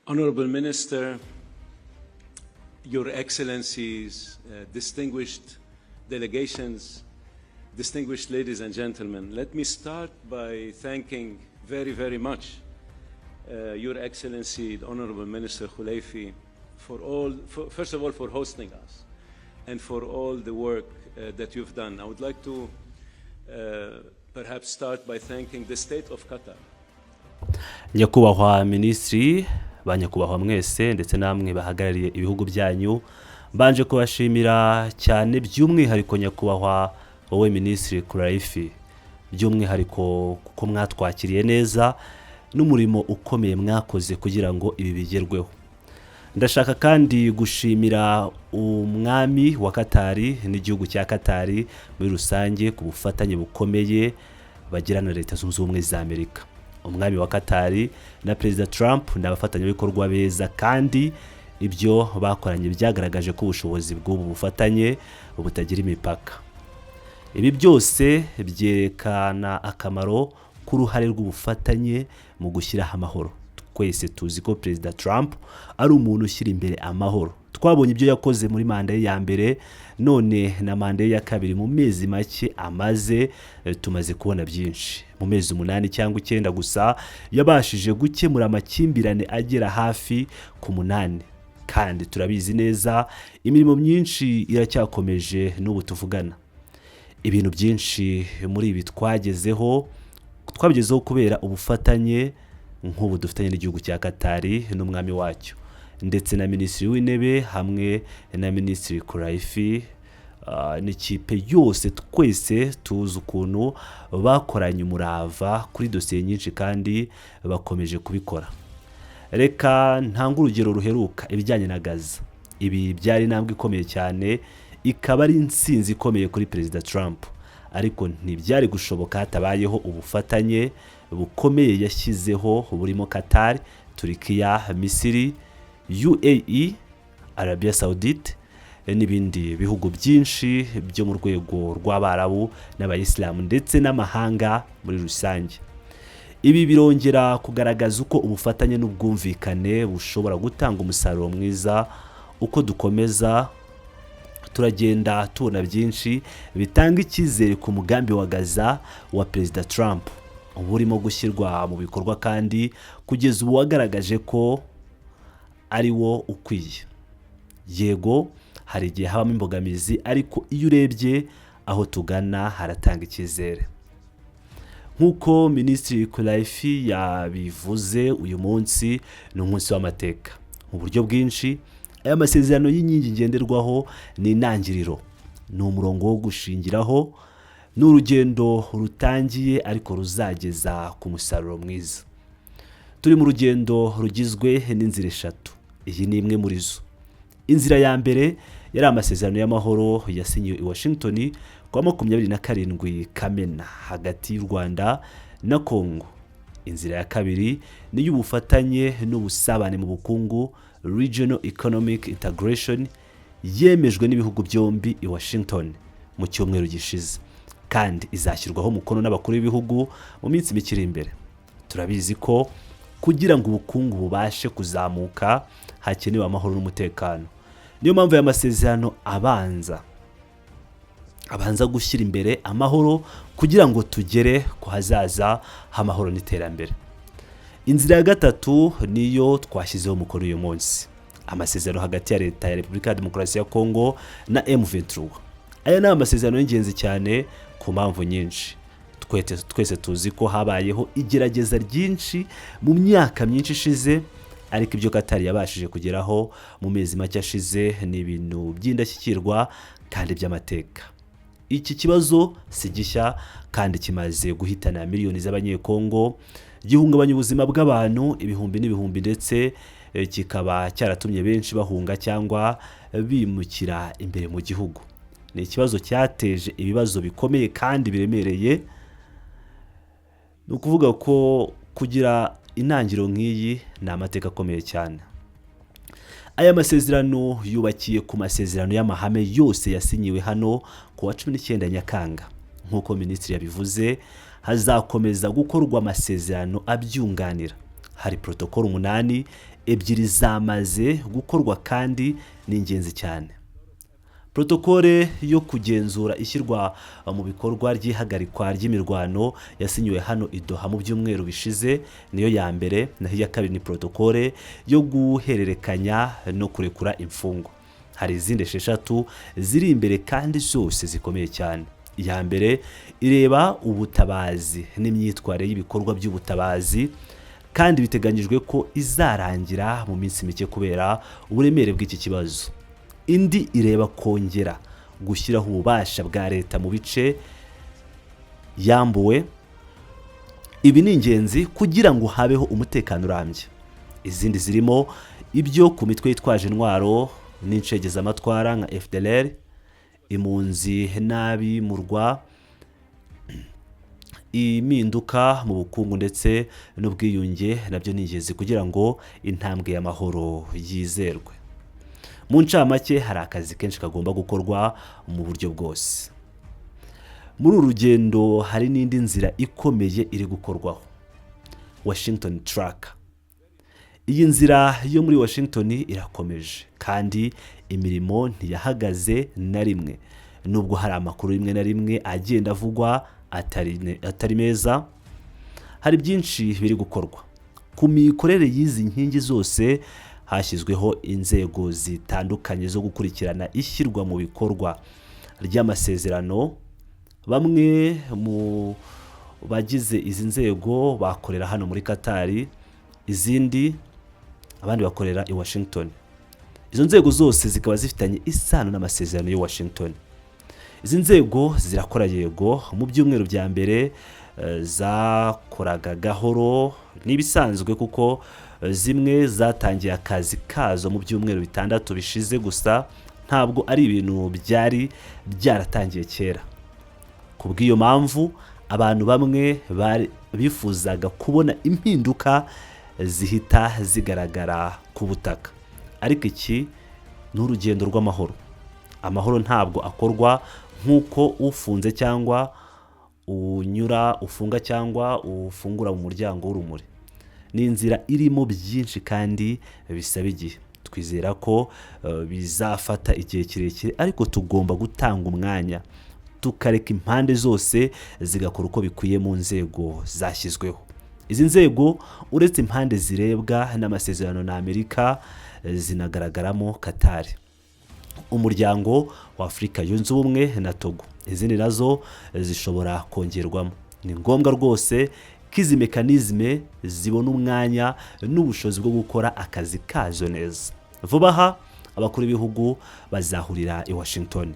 Honorable Minister, Your Excellencies, distinguished delegations, distinguished ladies and gentlemen, let me start by thanking very, very much Your Excellency, the Honorable Minister Khulaifi, first of all, for hosting us and for all the work that you've done. I would like to perhaps start by thanking the state of Qatar. Nyakubahwa Minisitiri, ba nyakubahwa mwese ndetse namwe bahagarariye ibihugu byanyu, mbanje kubashimira cyane, by'umwihariko nyakubahwa wowe Minisitiri Khulaifi, by'umwihariko kuko mwatwakiriye neza n'umurimo ukomeye mwakoze kugira ngo ibi bigerweho. Ndashaka kandi gushimira umwami wa Katari n'igihugu cya Katari muri rusange ku bufatanye bukomeye bagirana na Leta Zunze Ubumwe za Amerika. Umwami wa Katari na Perezida Trump ni abafatanyabikorwa beza, kandi ibyo bakoranye byagaragaje ko ubushobozi bw'ubu bufatanye butagira imipaka. Ibi byose byerekana akamaro k'uruhare rw'ubufatanye mu gushyiraho amahoro. Twese tuzi ko Perezida Trump ari umuntu ushyira imbere amahoro. Twabonye ibyo yakoze muri manda ye ya mbere, none na manda ye ya kabiri, mu mezi make amaze tumaze kubona byinshi. Mu mezi 8 cyangwa 9 gusa yabashije gukemura amakimbirane agera hafi ku munani, kandi turabizi neza imirimo myinshi iracyakomeje n'ubu tuvugana. Ibintu byinshi muri ibi twagezeho, twabigezeho kubera ubufatanye nk'ubu dufitanye n'igihugu cya Katari n'umwami wacyo, ndetse na Minisitiri w'Intebe hamwe na Minisitiri Khulaifi n'ikipe yose. Twese tuzi ukuntu bakoranye umurava kuri dosiye nyinshi kandi bakomeje kubikora. Reka ntange urugero ruheruka, ibijyanye na Gaza. Ibi byari intambwe ikomeye cyane, ikaba ari intsinzi ikomeye kuri Perezida Trump, ariko ntibyari gushoboka hatabayeho ubufatanye bukomeye yashyizeho burimo Qatar, Turikiya, Misiri, UAE, Arabia Saudite n'ibindi bihugu byinshi byo mu rwego rw'Abarabu n'Abayisilamu, ndetse n'amahanga muri rusange. Ibi birongera kugaragaza uko ubufatanye n'ubwumvikane bushobora gutanga umusaruro mwiza. Uko dukomeza turagenda tubona byinshi bitanga icyizere ku mugambi wa Gaza wa Perezida Trump uba urimo gushyirwa mu bikorwa, kandi kugeza ubu wagaragaje ko ari wo ukwiye. Yego, hari igihe habamo imbogamizi, ariko iyo urebye aho tugana haratanga icyizere. Nk'uko Minisitiri Khulaifi yabivuze, uyu munsi ni umunsi w'amateka mu buryo bwinshi. Aya masezerano y'inkingi ngenderwaho ni intangiriro, ni umurongo wo gushingiraho, ni urugendo rutangiye ariko ruzageza ku musaruro mwiza. Turi mu rugendo rugizwe n'inzira eshatu, iyi ni imwe muri zo. Inzira ya mbere yari amasezerano y'amahoro yasinyiwe i Washington ku wa 27 Kamena hagati y'u Rwanda na Congo. Inzira ya kabiri ni iy'ubufatanye n'ubusabane mu bukungu, Regional Economic Integration, yemejwe n'ibihugu byombi i Washington mu cyumweru gishize, kandi izashyirwaho umukono n'abakuru b'ibihugu mu minsi mike iri imbere. Turabizi ko kugira ngo ubukungu bubashe kuzamuka hakenewe amahoro n'umutekano. Niyo mpamvu aya masezerano abanza gushyira imbere amahoro kugira ngo tugere ku hazaza h'amahoro n'iterambere. Inzira ya gatatu niyo twashyizeho umukono uyu munsi, amasezerano hagati ya Leta ya Repubulika ya Demokarasi ya Kongo na M23. Aya ni amasezerano y'ingenzi cyane ku mpamvu nyinshi. Twese tuzi ko habayeho igerageza ryinshi mu myaka myinshi ishize, ariko ibyo Katari yabashije kugeraho mu mezi make ashize ni ibintu by'indashyikirwa kandi by'amateka. Iki kibazo si gishya kandi kimaze guhitana miliyoni z'Abanyekongo, gihungabanya ubuzima bw'abantu ibihumbi n'ibihumbi, ndetse kikaba cyaratumye benshi bahunga cyangwa bimukira imbere mu gihugu. Ni ikibazo cyateje ibibazo bikomeye kandi biremereye. Ni ukuvuga ko kugira intangiriro nk'iyi ni amateka akomeye cyane. Aya masezerano yubakiye ku masezerano y'amahame yose yasinyiwe hano ku wa 19 Nyakanga. Nk'uko minisitiri yabivuze, hazakomeza gukorwa amasezerano abyunganira. Hari protokolo 8, 2 zamaze gukorwa kandi ni ingenzi cyane. Protokole yo kugenzura ishyirwa mu bikorwa ry'ihagarikwa ry'imirwano yasinyiwe hano i Doha mu byumweru bishize niyo ya mbere, naho iya kabiri ni protokole yo guhererekanya no kurekura imfungwa. Hari izindi 6 ziri imbere kandi zose zikomeye cyane. Iya mbere ireba ubutabazi n'imyitwarire y'ibikorwa by'ubutabazi, kandi biteganyijwe ko izarangira mu minsi mike kubera uburemere bw'iki kibazo. Indi ireba kongera gushyiraho ububasha bwa leta mu bice yambuwe. Ibi ni ingenzi kugira ngo habeho umutekano urambye. Izindi zirimo ibyo ku mitwe yitwaje intwaro n'incegezamatwara nka FDLR, impunzi n'abimurwa, impinduka mu bukungu ndetse n'ubwiyunge, nabyo ni ingenzi kugira ngo intambwe y'amahoro yizerwe. Mu ncamake, hari akazi kenshi kagomba gukorwa mu buryo bwose. Muri uru rugendo hari n'indi nzira ikomeye iri gukorwaho, Washington Track. Iyi nzira yo muri Washington irakomeje kandi imirimo ntiyahagaze na rimwe, nubwo hari amakuru rimwe na rimwe agenda avugwa atari meza. Hari byinshi biri gukorwa ku mikorere y'izi nkingi zose. Hashyizweho inzego zitandukanye zo gukurikirana ishyirwa mu bikorwa ry'amasezerano. Bamwe mu bagize izi nzego bakorera hano muri Katari, izindi abandi bakorera i Washington. Izo nzego zose zikaba zifitanye isano n'amasezerano y'i Washington. Izi nzego zirakora yego, mu byumweru bya mbere zakoraga gahoro, n'ibisanzwe kuko zimwe zatangiye akazi kazo mu byumweru 6 bishize gusa, ntabwo ari ibintu byari byaratangiye kera. Ku bw'iyo mpamvu abantu bamwe bifuzaga kubona impinduka zihita zigaragara ku butaka, ariko iki ni urugendo rw'amahoro. Amahoro ntabwo akorwa nk'uko ufunze cyangwa unyura ufunga cyangwa ufungura mu muryango w'urumuri. Ni inzira irimo byinshi kandi bisaba igihe. Twizera ko bizafata igihe kirekire, ariko tugomba gutanga umwanya tukareka impande zose zigakora uko bikwiye mu nzego zashyizweho. Izi nzego uretse impande zirebwa n'amasezerano na Amerika, zinagaragaramo Katari, umuryango wa Afurika yunze ubumwe na Togo. Izindi nazo zishobora kongerwamo. Ni ngombwa rwose ko izi mekanizme zibona umwanya n'ubushobozi bwo gukora akazi kazo neza. Vuba aha abakuru b'ibihugu bazahurira i Washington.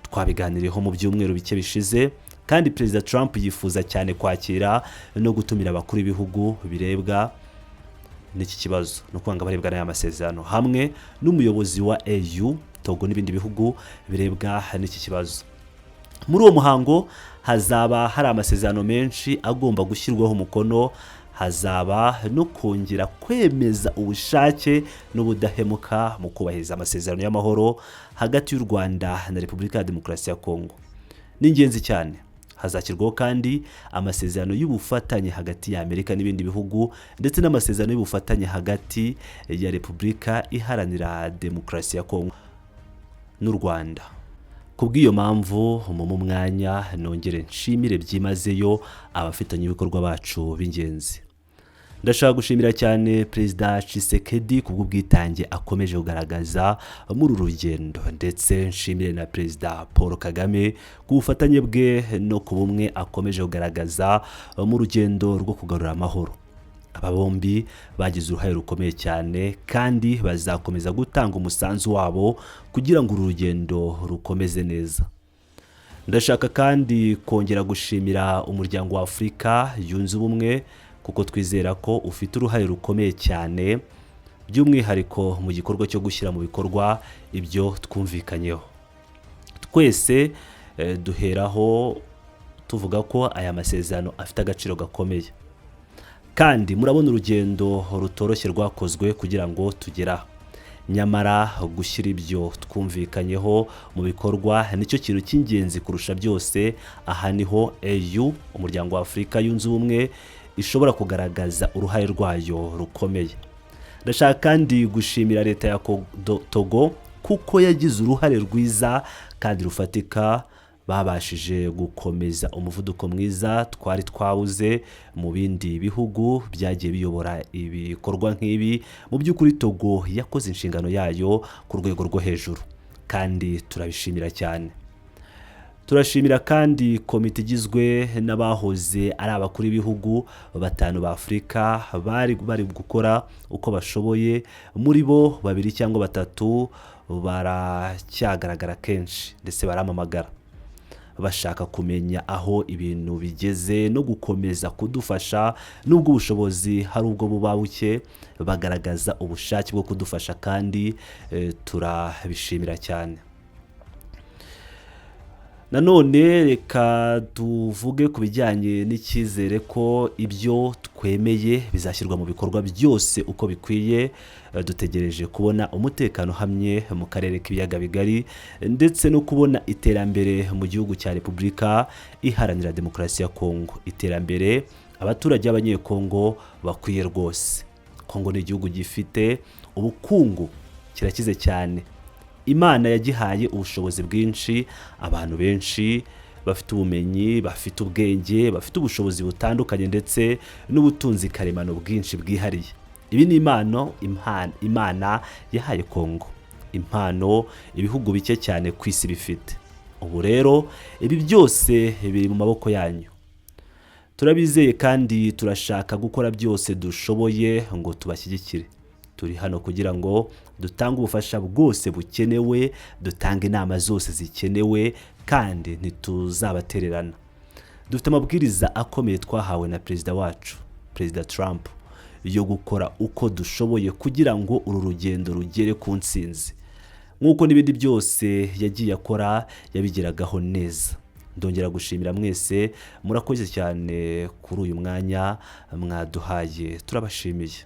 Twabiganiriyeho mu byumweru bike bishize, kandi Perezida Trump yifuza cyane kwakira no gutumira abakuru b'ibihugu birebwa n'iki kibazo, no kwanga barebwa n'aya masezerano, hamwe n'umuyobozi wa AU, Togo n'ibindi bihugu birebwa n'iki kibazo. Muri uwo muhango hazaba hari amasezerano menshi agomba gushyirwaho umukono, hazaba no kongera kwemeza ubushake n'ubudahemuka mu kubahiriza amasezerano y'amahoro hagati y'u Rwanda na Repubulika ya Demokarasi ya Kongo. Ni ingenzi cyane. Hazashyirwaho kandi amasezerano y'ubufatanye hagati ya Amerika n'ibindi bihugu, ndetse n'amasezerano y'ubufatanye hagati ya Repubulika Iharanira Demokarasi ya Kongo n'u Rwanda. Ku bw'iyo mpamvu mu mwanya nongere nshimire byimazeyo abafatanyabikorwa bacu b'ingenzi. Ndashaka gushimira cyane Perezida Tshisekedi ku bw'ubwitange akomeje kugaragaza muri uru rugendo, ndetse nshimire na Perezida Paul Kagame ku bufatanye bwe no ku bumwe akomeje kugaragaza mu rugendo rwo kugarura amahoro. Aba bombi bagize uruhare rukomeye cyane kandi bazakomeza gutanga umusanzu wabo kugira ngo uru rugendo rukomeze neza. Ndashaka kandi kongera gushimira umuryango wa Afurika yunze ubumwe, kuko twizera ko ufite uruhare rukomeye cyane by'umwihariko mu gikorwa cyo gushyira mu bikorwa ibyo twumvikanyeho. Twese duheraho tuvuga ko aya masezerano afite agaciro gakomeye, kandi murabona urugendo rutoroshye rwakozwe kugira ngo tugere aha. Nyamara gushyira ibyo twumvikanyeho mu bikorwa nicyo kintu cy'ingenzi kurusha byose. Aha niho AU, umuryango wa Afurika yunze ubumwe, ishobora kugaragaza uruhare rwayo rukomeye. Ndashaka kandi gushimira leta ya Togo kuko yagize uruhare rwiza kandi rufatika. Babashije gukomeza umuvuduko mwiza twari twawuze mu bindi bihugu byagiye biyobora ibikorwa nk'ibi. Mu by'ukuri, Togo yakoze inshingano yayo ku rwego rwo hejuru kandi turabishimira cyane. Turashimira kandi komite igizwe n'abahoze ari abakuru b'ibihugu batanu ba Afurika bari bari gukora uko bashoboye. Muri bo, babiri cyangwa batatu baracyagaragara kenshi ndetse baramamagara bashaka kumenya aho ibintu bigeze no gukomeza kudufasha. Nubwo ubushobozi hari ubwo buba buke, bagaragaza ubushake bwo kudufasha kandi turabishimira cyane. Nanone reka tuvuge ku bijyanye n'icyizere ko ibyo twemeye bizashyirwa mu bikorwa byose uko bikwiye. Dutegereje kubona umutekano uhamye mu karere k'Ibiyaga Bigari ndetse no kubona iterambere mu gihugu cya Repubulika Iharanira Demokarasi ya Kongo, iterambere abaturage b'Abanyekongo bakwiye rwose. Kongo ni igihugu gifite ubukungu, kirakize cyane. Imana yagihaye ubushobozi bwinshi, abantu benshi bafite ubumenyi, bafite ubwenge, bafite ubushobozi butandukanye ndetse n'ubutunzi karemano bwinshi bwihariye. Ibi ni impano Imana yahaye Kongo, impano ibihugu bike cyane ku isi bifite. Ubu rero ibi byose biri mu maboko yanyu. Turabizeye kandi turashaka gukora byose dushoboye ngo tubashyigikire. Turi hano kugira ngo dutange ubufasha bwose bukenewe, dutange inama zose zikenewe kandi ntituzabatererana. Dufite amabwiriza akomeye twahawe na perezida wacu, Perezida Trump, yo gukora uko dushoboye kugira ngo uru rugendo rugere ku ntsinzi, nk'uko n'ibindi byose yagiye akora yabigeragaho neza. Ndongera gushimira mwese, murakoze cyane kuri uyu mwanya mwaduhaye, turabashimiye.